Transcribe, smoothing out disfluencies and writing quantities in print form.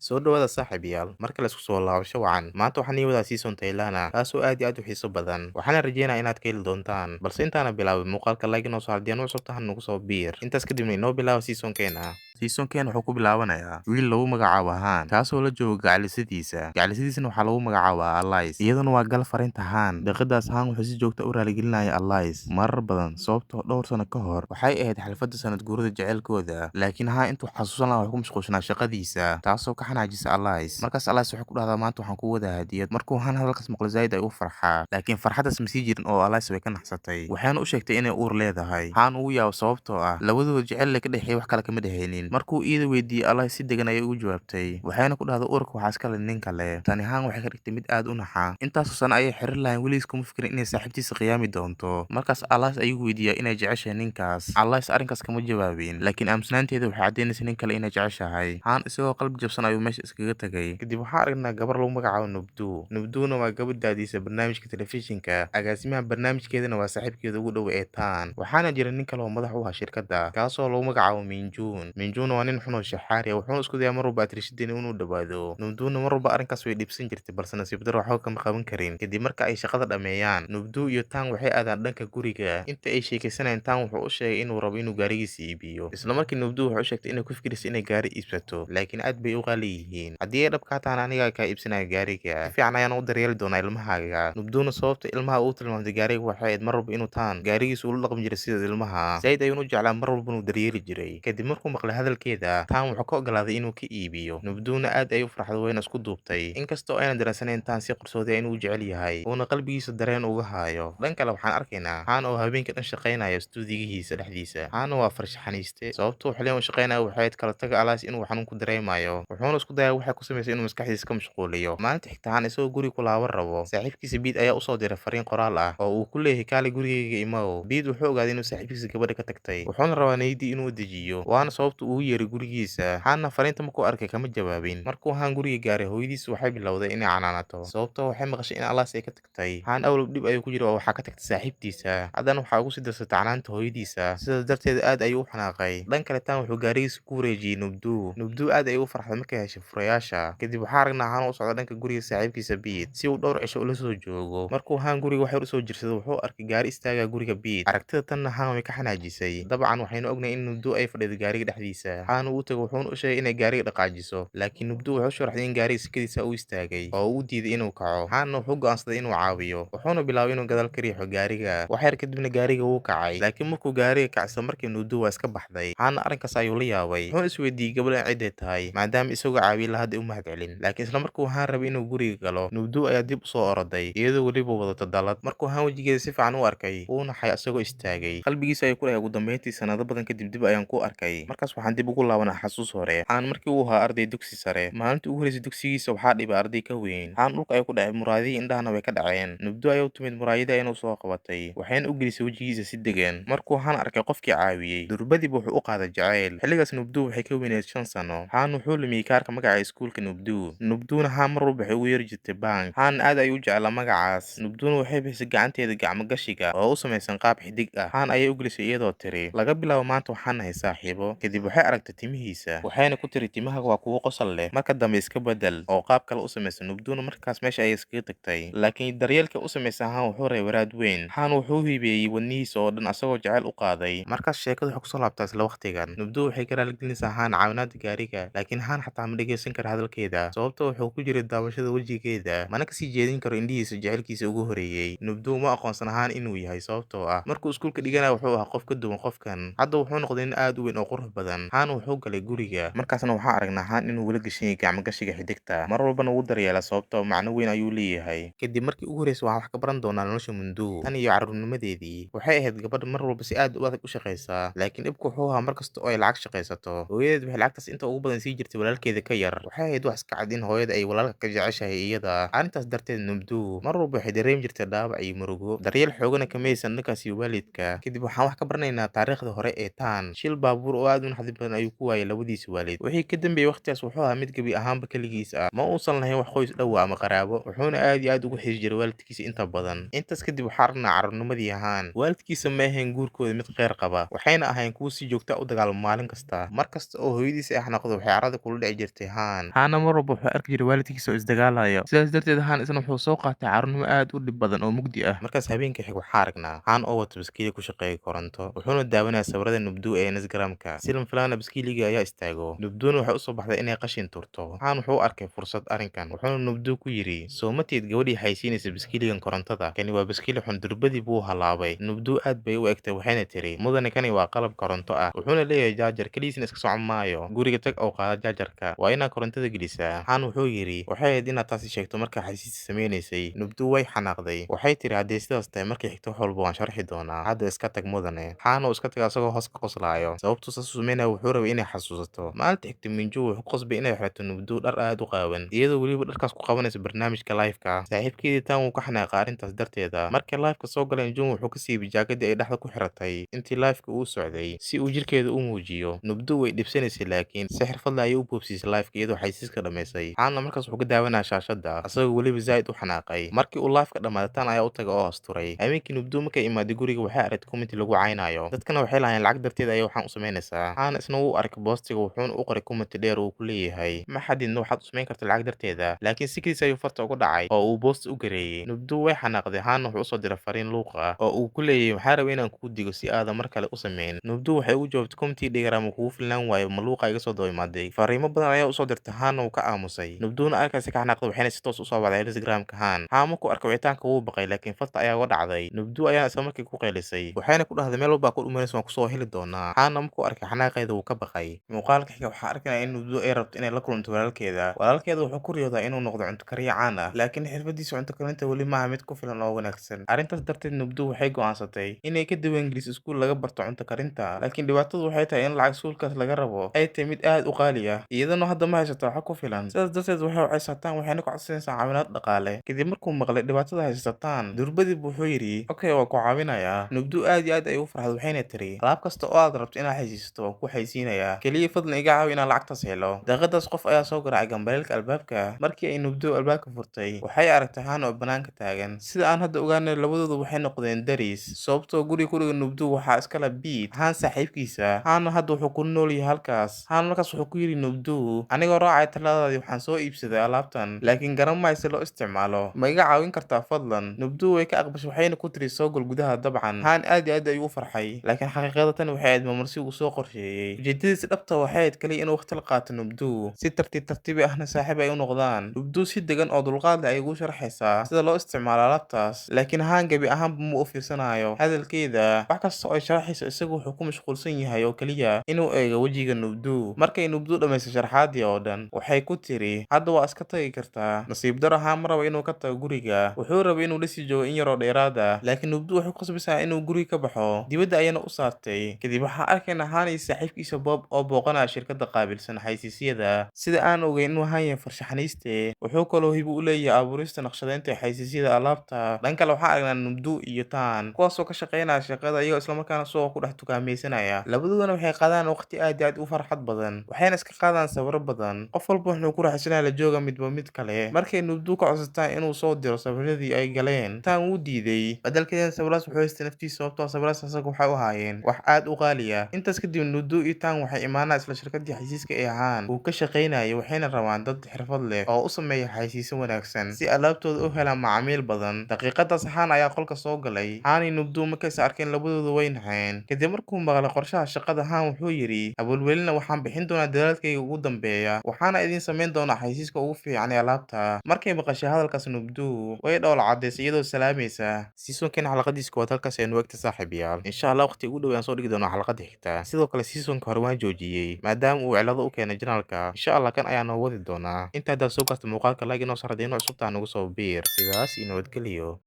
Soo dhawaada saaxiibayaal, mar kale isku soo laabasho wacan. Maanta waxaan ii wadaa season Thailand ah, kaasoo aad iyo aad u xiiso badan. Waxaana rajeynayaa inaad ka heli doontaan. Balse intaana bilaabin muuqaalka, like inoo soo haddii aad cusub tahay nagu soo biir. Intaas kadibna inoo bilaabo seasonkeena. Seasonkeena wuxuu ku bilaabanayaa wiil lagu magacaabo Haan, kaasoo la joogo gacalisadiisa. Gacalisadiisana waxaa lagu magacaabaa Alice, iyaduna waa gal farinta Haan. Daqiiqadaas Haan wuxuu si joogto ah u raaligelinaya Alice marar badan, sababtoo dhowr sano ka hor waxay ahayd xalfadda sanad guurada jaceylkooda. Laakiin Haan intuu xasuusan lahaa wuxuu ku mashquulsanaa shaqadiisa, taasoo ka xanaajisa Alice. Markaas Alice waxay ku dhahdaa, "Maanta waxaan kuu wadaa hadiyad." Markuu Haan hadalkaas maqlo, zaid ayuu u farxaa, laakiin farxaddaas ma sii jirin oo Alice way ka naxsatay, waxayna u sheegtay inay uur leedahay. Haan ugu yaabo sababtoo ah labadooda jecel ka dhexeeyay wax kale kama dhexeynin. Markuu iyada weydiiyey, Alice si degan ayay ugu jawaabtay, waxayna ku dhahday, "Uurka waxaa iska leh nin kale." Tani Haan waxay ka dhigtay mid aad u naxa. Intaasoo sano ayay xiriir lahayn, weligiis kuma fikirin inay saaxiibtiisa qiyaami doonto. Markaas Alice ayuu weydiiyay inay jeceshahay ninkaas. Alice arrinkaas kama jawaabin, laakiin aamusnaanteeda waxay caddeynaysaa nin kale inay jeceshahay. Haan isagoo qalbi jabsan ayuu meesha iskaga tagay. Kadib waxaa aragnaa gabar lagu magacaabo Nubdu. Nubduna waa gabadh daadisa barnaamijka telefishinka, agaasimaha barnaamijkeedana waa saaxiibkeeda ugu dhow ee Tan. Waxaana jira nin kale oo madax u ah shirkadda, kaasoo lagu magacaabo Minjun. Minjun waa nin xun oo shaxaari ah, wuxuuna isku dayaa mar walba atrishadeen inuu dhawaado. Nubduna mar walba arrinkaas way dhibsan jirtay, balse nasiib darro waxba kama qaban karin. Kadib marka ay shaqada dhameeyaan, Nubdu iyo Tan waxay aadaan dhanka guriga. Inta ay sheekaysanayeen, Tan wuxuu u sheegay inuu rabo inuu gaarigiisa iibiyo. Isla markii Nubdu waxay u sheegtay inay ku fikirayso inay gaari iibsato, laakiin aad bay u qaali yihiin. "Haddii ay dhab kaa tahana, anigaa kaa iibsanaya gaariga. Si fiican ayaan u daryeeli doonaa ilmahaaga." Nubduna sababta ilmaha uu tilmaamtay gaariga waxay ahayd mar walba inuu Tan gaarigiisa ula dhaqmi jiray sida ilmaha. Zaid ayuuna u jeclaa, mar walbana uu daryeeli jiray. Kadib markuu maqlay hadalkeeda, Tan wuxuu ka ogolaaday inuu ka iibiyo. Nubduna aad ay u farxday, wayna isku duubtay. Inkastoo aynan dareensanayn Tan si qarsoodi ah inuu u jecel yahay, uuna qalbigiisa dareen uga hayo. Dhan kale waxaan arkaynaa Haan oo habeenkii dhan shaqaynaya stuudigihiisa dhexdiisa. Haan waa farshaxaniiste, sababtuu xilligan u shaqaynayo waxay ahayd kala taga Alice inuu xanuun ku dareemayo. Wuxuuna isku dayaa waxay ku samaysay inuu maskaxdiisa ka mashquuliyo. Maalinta xigta, Haan isagoo guriga ku laaban rabo, saaxiibkiisa Pete ayaa usoo diray fariin qoraal ah oo uu ku leeyahay, "Kaali gurigayga imow." Pete wuxuu ogaaday inuu saaxiibkiisa gabadha ka tagtay, wuxuuna rabaa niyaddii inuu dejiyo, waana sababta uu ugu yeeray gurigiisa. Haanna fariinta markuu arkay kama jawaabin. Markuu Haan guriga gaaray, hooyadiis waxay bilowday inay canaanato, sababtoo waxay maqashay in Alice ay ka tagtay. Haan awalba dhib ayuu ku jiray oo waxaa ka tagtay saaxiibtiisa, haddana waxaa ugu sii darsatay canaanta hooyadiisa, sidaas darteed aad ayuu u xanaaqay. Dhan kale, Tan wuxuu gaarigiisa ku wareejiyey Nubdu. Nubdu aad ayay u farxday markay heshay furayaasha. Kadib waxaa aragnaa Haan u socda dhanka guriga saaxiibkiisa Pete si uu dhowr cisho ula soo joogo. Markuu Haan guriga wax yar usoo jirsaday, wuxuu arkay gaari istaaga guriga Pete. Aragtida tanna Haan way ka xanaajisay. Dabcan waxaynu ognahay in Nubdu ay fadhido gaariga dhexdiisa. Haan uu u tagay, wuxuuna u sheegay inay gaariga dhaqaajiso, laakiin Nubdu wuxuu u sharaxday in gaariga sikadiisa uu istaagay oo uu diiday inuu kaco. Haanna wuxuu go'aansaday inuu caawiyo, wuxuuna bilaabay inuu gadaal ka riixo gaariga. Wax yar kadibna gaariga wuu kacay, laakiin markuu gaariga kacsan markii Nubdu waa iska baxday. Haanna arrinkaas ayuu la yaabay, wuxuuna isweydiiyey gabadhan ciday tahay, maadaama isagoo caawiye la hadda u mahadcelin. Laakiin isla markuu Haan rabay inuu guriga galo, Nubdu ayaa dib usoo oroday, iyadoo weliba wadato dalad. Markuu Haan wejigeeda si fiican u arkay, wuu naxay asagoo istaagay. Qalbigiisa ayuu ku dhahay, "Ugu dambeyntii sanado badan kadib dib ayaan ku arkay." Markaas waxaan dib ugu laabanaa xasuus hore. Haan markii uu ahaa arday dugsi sare, maalintii ugu horreysay dugsigiisa waxaa dhibay arday ka weyn. Haan dhulka ayuu ku dhacay, muraayadihii indhahana way ka dhaceen. Nubdu ayaa u timid, muraayadii ayana usoo qabatay, waxayna u gelisay wejigiisa si degan. Markuu Haan arkay qofkii caawiyey, durbadiiba wuxuu u qaaday jacayl. Xilligaas Nubdu waxay ka weyneyd 5 sano. Haan wuxuu lumiyey kaarka magaca iskuulka Nubdu. Nubduna Haan mar walba waxay ugu yeeri jirtay Bank. Haan aad ayuu u jeclaa magacaas. Nubduna waxay bixisay gacanteeda gacmo gashiga oo u samaysan qaab xidig ah. Haan ayay u gelisay iyadoo tiri, "Laga bilaabo maanta waxaan nahay saaxiibo." Kadib waxay aragtay timihiisa, waxayna ku tiri, "Timahaaga waa kuwo qosol leh, marka dambe iska bedel oo qaab kale u samaysan." Nubduna markaas meesha ayay iskaga tagtay, laakiin daryeelka u samaysan Haan wuxuu reebay raad weyn. Haan wuxuu hibeeyey wadnihiisa oo dhan asagoo jacayl u qaaday. Markaas sheekadu waxay kusoo laabtaa isla waqtigan. Nubdu waxay ka raaligelinaysaa Haan caawinaada gaariga, laakiin Haan xataa ma dhegeysan karo hadalkeeda, sababtoo wuxuu ku jiray daawashada wejigeeda, mana kasii jeedin karo indhihiisa jacaylkiisa ugu horeeyey. Nubdu uma aqoonsan Haan inuu yahay, sababtoo ah markuu iskuulka dhiganayo wuxuu ahaa qof ka duwan qofkan. Hadda wuxuu noqday nin aad u weyn oo qurux badan. Haan wuxuu galay guriga. Markaasna waxaan aragnaa Haan inuu weli gashan yahay gacmo gashiga xidigta, mar walbana wuu daryeelaa sababtoo macno weyn ayuu leeyahay. Kadib markii ugu horreysay waxaan wax ka baran doonaa nolosha Mundu. Tan iyo carruurnimadeedii waxay ahayd gabadh mar walba si aad u adag u shaqaysa, laakiin dhibku wuxuu ahaa mar kasta oo ay lacag shaqaysato, hooyadeed waxay lacagtaas inta ugu badan sii jirtay walaalkeeda ka yar. Waxay ahayd wax iska cad in hooyada ay walaalka ka jeceshahay iyada. Arrintaas darteed Nubdu mar walba waxay dareemi jirtay dhaawac iyo murugo, daryeel xoogana kama haysan dhankaas iyo waalidka. Kadib waxaan wax ka baranaynaa taariikhda hore ee Tan. Shil baabuur oo aad u naxdin badan badan ayuu ku waayay labadiisa waalid. Wixii ka dambeeyay waqtigaas wuxuu ahaa mid gebi ahaanba kaligiis ah. Ma uusan lahayn wax qoys dhow ama qaraabo, wuxuuna aad iyo aad ugu xiisi jiray waalidkiisa inta badan. Intaas kadib waxaa aragnaa carruurnimadii Haan. Waalidkiisa ma ahayn guurkooda mid kheyr qaba, waxayna ahayn kuwo si joogto ah u dagaalama maalin kasta. Mar kasta oo hooyadiis ay xanaaqdo, waxay carrada kula dhici jirtay Haan. Haana mar walba wuxuu arki jiray waalidkiisa oo isdagaalaya. Sidaas darteed Haan isna wuxuu soo qaatay carruurnimo aad u dhib badan oo mugdi ah. Markaas habeenkii xig waxaa aragnaa Haan oo wata baskiili ku shaqeeya koronto, wuxuuna daawanayaa sawirada Nubdu ee Instagram-ka. Si lama filaan ah baskiiligii ayaa istaago. Nubduna waxay u soo baxday inay qashin turto. Haan wuxuu u arkay fursad arrinkan, wuxuuna Nubdu ku yiri, "Soo ma tihid gabadhii xayeysiinaysa baskiiligan korontada? Kani waa baskiili xun, durbadii buu halaabay." Nubdu aad bay u egtay waxayna tiri, "Mudane, kani waa qalab koronto ah, wuxuuna leeyahay jaajar, kaligiisna iska socon maayo. Guriga tag oo qaada jaajarka, waa inaad korontada gelisaa." Haan wuxuu yiri, "Waxay ahayd inaad taasi sheegto markaa xayeysiinta sameynaysay." Nubdu way xanaaqday. Waxay tiri, "Haddii sidaas tahay, markii xigta wax walba waan sharxi doonaa. Hadda iska tag mudane." Haan oo iska tagay asagoo hoos ka qoslaayo. Sababtuu saas u sameynaya wuxuu rabay inay xasuusato. Maalinta xigta Minju wuxuu ku qasbay inay xirato Nubdu dhar aad u qaawan, iyadoo weliba dharkaas ku qabanaysa barnaamijka live-ka. Saaxiibkeedii Tan wuu ka xanaaqay arrintaas darteeda. Markii live-ka soo galeen, Jun wuxuu ka siibay jaakadii ay dhexda ku xiratay intii live-ka uu socday si uu jirkeeda u muujiyo. Nubdu way dhibsanaysay, laakiin si xirfad leh ayay u boobsiisay live-ka iyadoo xayeysiiska dhamaysay. Haanna markaas wuxuu ka daawanaya shaashadda, asagoo weliba zaid u xanaaqay. Markii uu live-ka dhamaaday, Tan ayaa u tagay oo asturay. Habeenkii Nubdu markay imaaday guriga, waxay aragtay comment lagu caynayo. Dadkana waxay lahaayeen lacag darteed ayay waxaan u samaynaysaa. Haana isna wuu arkay boostiga, wuxuuna u qoray comment dheer oo uu ku leeyahay, "Ma xadidna waxaad u samayn kartaa lacag darteeda." Laakiin si kaliis ayuu farta uga dhacay oo uu boost u gareeyay. Nubdu way xanaaqday. Haana wuxuu u soo diray fariin luuq ah oo uu ku leeyahay, "Waxaan rabay inaan kuu digo si aadan mar kale u samayn." Nubdu waxay ugu jawaabtay, "Comment dheer ama kugu filnaan waayo, ma luuqa iga soo daba imaaday?" Fariimo badan ayaa u soo dirtay, Haana wuu ka aamusay. Nubduna arkaasi ka xanaaqday, waxayna si toos u soo wacday Instagram-ka Haan. Haan markuu arkay wicitaanka wuu baqay, laakiin farta ayaa uga dhacday. Nubdu ayaa isla markii ku qaylisay, waxayna ku dhahday, "Meel walba ku dhumanayso waan kusoo heli doonaa." Haana markuu arkay xanaaqeeda wuu ka baqay. Muuqaalka xiga waxaa arkayaa in Nubdu ay rabto inay la kulanto walaalkeeda. Walaalkeeda wuxuu ku riyoodaa inuu noqdo cunto kariye caan ah, laakiin xirfadiisa cunto karinta weli maaha mid ku filan oo wanaagsan. Arrintaas darteed Nubdu waxay go'aansatay inay ka diiwaangeliso iskuul laga barto cunto karinta, laakiin dhibaatadu waxay tahay in lacag iskuulkaas laga rabo ay tahay mid aad u qaali ah, iyadana hadda ma haysato lacag ku filan. Sidaas darteed waxay wacaysaa Tan, waxayna ku codsanaysaa caawinaad dhaqaale. Kadib markuu maqlay dhibaatada haysata Tan, durbadiiba wuxuu yiri, "Okay, waan ku caawinayaa." Nubdu aad iyo aad ayay u farxday, waxayna tiri, "Alaab kasta oo aad rabto inaad xayeysiisato waan ku xayeysiinayaa, kaliya fadlan iga caawi inaan lacagtaas helo." Daqiiqadaas qof ayaa soo garaacay gambaleelka albaabka. Markii ay Nubdu albaabka furtay, waxay aragtay Haan oo banaanka taagan. Sida aan hadda ogaanay, labadoodu waxay noqdeen daris, sababtoo guriga Nubdu waxaa iska leh Pete, Haan saaxiibkiisa. Haana hadda wuxuu ku nool yahay halkaas. Haan markaas wuxuu ku yiri Nubdu, "Anigoo raacaya taladaadii waxaan soo iibsaday alaabtan, laakiin garan maayo si loo isticmaalo. Ma iga caawin kartaa fadlan?" Nubdu way ka aqbashay, waxayna ku tiri, "Soo gal gudaha." Dabcan Haan aad iyo aad ayuu u farxay, laakiin xaqiiqada tani waxay ahayd marmarsi uu soo qorsheeyay. Ujeedadiisa dhabta waxay ahayd kaliya inuu waqti la qaato Nubdu, si tartiib tartiib ahna saaxiib ay u noqdaan. Nubdu si degan oo dulqaad leh ayay ugu sharxaysaa sida loo isticmaalo alaabtaas, laakiin Haan gebi ahaanba ma u fiirsanayo hadalkeeda. Wax kasta oo ay sharaxayso, isagu wuxuu ku mashquulsan yahay oo kaliya inuu eego wejiga Nubdu. Markay Nubdu dhamaysay sharaxaadii oo dhan, waxay ku tiri, "Hadda waa iska tagi kartaa." Nasiib darro, Haan ma rabo inuu ka tago guriga. Wuxuu rabay inuu la sii joogo in yar oo dheeraad ah, laakiin Nubdu waxay ku qasbaysaa inuu guriga ka baxo. Dibadda ayayna u saartay. Kadib waxaan arkaynaa Haan iyo saaxiibkiisa Bob oo booqanaya shirkadda qaabilsan xayeysiisyada. Sida aan ogeyn inuu Haan yahay farshaxaniste, wuxuu kaloo hibo u leeyahay abuurista naqshadeynta xayeysiisyada alaabta. Dhan kale waxaan aragnaa Nubdu iyo Tan, kuwaasoo ka shaqeynaya shaqada iyagoo isla markaana suuqa ku dhex tukaamaysanaya. Labadoodana waxay qaadaan waqti aad iyo aad u farxad badan, waxayna iska qaadaan sawirro badan. Qof walba wuxuu ku raaxaysanayaa la jooga midba mid kale. Markay Nubdu ka codsataan inuu soo diro sawiradii ay galeen, Tan wuu diiday. Beddelkeeda sawiradaas wuxuu haystay naftiisa, sababtoo ah sawiradaas asaga waxay u ahaayeen wax aad u qaali ah. Intaas kadib Nubdu iyo Tan waxay imaanayaan isla shirkaddii xayeysiiska ee Haan uu ka shaqeynayay, waxayna rabaan dad xirfad leh oo u sameeya xayeysiisyo wanaagsan si alaabtooda u helaan macaamiil badan. Daqiiqadaas Haan ayaa qolka soo galay. Haan iyo Nubdu markaysa arkeen labadoodu way naxeen. Kadib markuu maqlay qorshaha shaqada, Haan wuxuu yiri, "Abaalwelinna waxaan bixin doonaa dadaalkayga ugu dambeeya, waxaana idin samayn doonaa xayeysiiska ugu fiican ee alaabta." Markay maqashay hadalkaas, Nubdu way dhoola caddaysay iyadoo salaamaysa. Season-kan xalaqadiisa koowaad halkaas aynu egta saaxiibayaal. Insha Allah waqti ugu dhow ayaan soo dhigi doonaa xalaqada xigta. Sidoo kale season-ka hore waan joojiyay maadaama uu cilado u keenay channel-ka. Insha Allah kan ayaa noo wadi doonaa. Inta haddaad soo gaarto muuqaalka, like inoo saar, haddii inoo cusub tahay nagu soo biir. Sidaas iyo nabadgelyo.